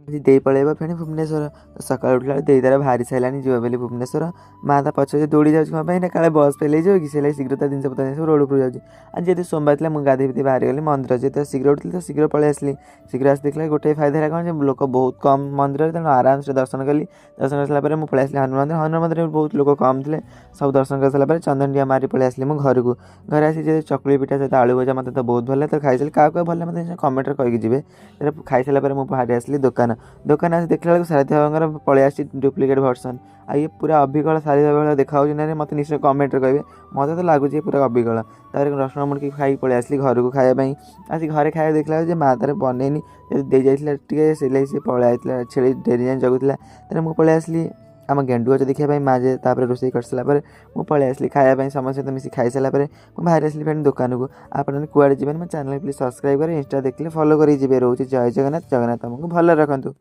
ଦେଇ ପଳେଇବ ଫେଣି ଭୁବନେଶ୍ୱର। ତ ସକାଳୁ ଉଠିଲା ବେଳେ ଦେଇ ତାର ବାହାରି ସାରିଲାଣି ଯିବ ବୋଲି ଭୁବନେଶ୍ୱର। ମା ତା ପଛରେ ଦୌଡ଼ି ଯାଉଛି, କ'ଣ ପାଇଁ ନା କାଳେ ବସ୍ ଫେଲ୍ ହେଇଯିବ କି, ସେ ଲାଗି ଶୀଘ୍ର ତା ଜିନିଷ ପତ୍ର ସବୁ ରୋଡ଼ ଉପରକୁ ଯାଉଛି। ଆଜି ଯେହେତୁ ସୋମବାର ଥିଲା, ମୁଁ ଗାଧୋଇ ପାଧୋଇ ବାହାରିଗଲି ମନ୍ଦିର। ଯେହେତୁ ଶୀଘ୍ର ଉଠିଥିଲି, ତ ଶୀଘ୍ର ପଳେଇ ଆସିଲି। ଶୀଘ୍ର ଆସି ଦେଖିଲା ଗୋଟେ ଫାଇଦା ହେଲା କ'ଣ ଯେ ଲୋକ ବହୁତ କମ୍ ମନ୍ଦିରରେ, ତେଣୁ ଆରାମସେ ଦର୍ଶନ କଲି। ଦର୍ଶନ କରିସାରିଲା ପରେ ମୁଁ ପଳେଇ ଆସିଲି ହନୁମାନ ମନ୍ଦିର। ହନୁମାନ ମନ୍ଦିରରେ ବହୁତ ଲୋକ କମ୍ ଥିଲେ। ସବୁ ଦର୍ଶନ କରିସାରିଲା ପରେ ଚନ୍ଦନ ଟିକେ ମାରି ପଳେଇ ଆସିଲି ମୁଁ ଘରକୁ। ଘରେ ଆସି ଯେହେତୁ ଚକୁଳି ପିଠା ସହିତ ଆଳୁ ଭଜା ମୋତେ ତ ବହୁତ ଭଲ ଲାଗେ, ତ ଖାଇସାରିଲି। କାହାକୁ କାହାକୁ ଭଲ ଲାଗେ, ମୋତେ କମେଣ୍ଟରେ କହିକି ଯିବେ। ତାପରେ ଖାଇସାରିଲା ପରେ ମୁଁ ବାହାରି ଆସିଲି ଦୋକାନ। ଦୋକାନ ଆସି ଦେଖିଲା ବେଳକୁ ସାରଥୀ ବାବାଙ୍କର ପଳେଇ ଆସିଛି ଡୁପ୍ଲିକେଟ୍ ଭର୍ସନ୍। ଆଉ ଇଏ ପୁରା ଅବିକଳ ସାରଥୀ ବାବା ଭଳିଆ ଦେଖାଯାଉଛି ନା, ମୋତେ ନିଶ୍ଚୟ କମେଣ୍ଟରେ କହିବେ। ମୋତେ ତ ଲାଗୁଛି ପୁରା ଅବିକଳ। ତାପରେ ରସୁଣ ମୁଡ଼କି ଖାଇକି ପଳେଇ ଆସିଲି ଘରକୁ ଖାଇବା ପାଇଁ। ଆସି ଘରେ ଖାଇବା ଦେଖିଲା ବେଳକୁ ଯେ ମା ତାର ବନେଇନି, ଯଦି ଦେଇ ଯାଇଥିଲା ଟିକେ, ସେଇଲାଗି ସେ ପଳେଇ ଆସିଥିଲା, ଛେଳି ଡେରି ଯାଏଁ ଜଗୁଥିଲା। ତାପରେ ମୁଁ ପଳେଇ ଆସିଲି ଆମ ଗେଣ୍ଡୁ ଗଛ ଦେଖିବା ପାଇଁ। ମା ଯେ ତାପରେ ରୋଷେଇ କରିସାରିଲା ପରେ ମୁଁ ପଳେଇ ଆସିଲି ଖାଇବା ପାଇଁ। ସମସ୍ତେ ସହିତ ମିଶି ଖାଇସାରିଲା ପରେ ମୁଁ ବାହାରି ଆସିଲି ଫେଣି ଦୋକାନକୁ। ଆପଣମାନେ କୁଆଡ଼େ ଯିବେନି, ମୋ ଚ୍ୟାନେଲ୍ ପ୍ଲିଜ୍ ସବସ୍କ୍ରାଇବ୍ କରି, ଇନଷ୍ଟା ଦେଖିଲେ ଫଲୋ କରିକି ଯିବେ। ରହୁଛି, ଜୟ ଜଗନ୍ନାଥ। ଜଗନ୍ନାଥ ତମକୁ ଭଲରେ ରଖନ୍ତୁ।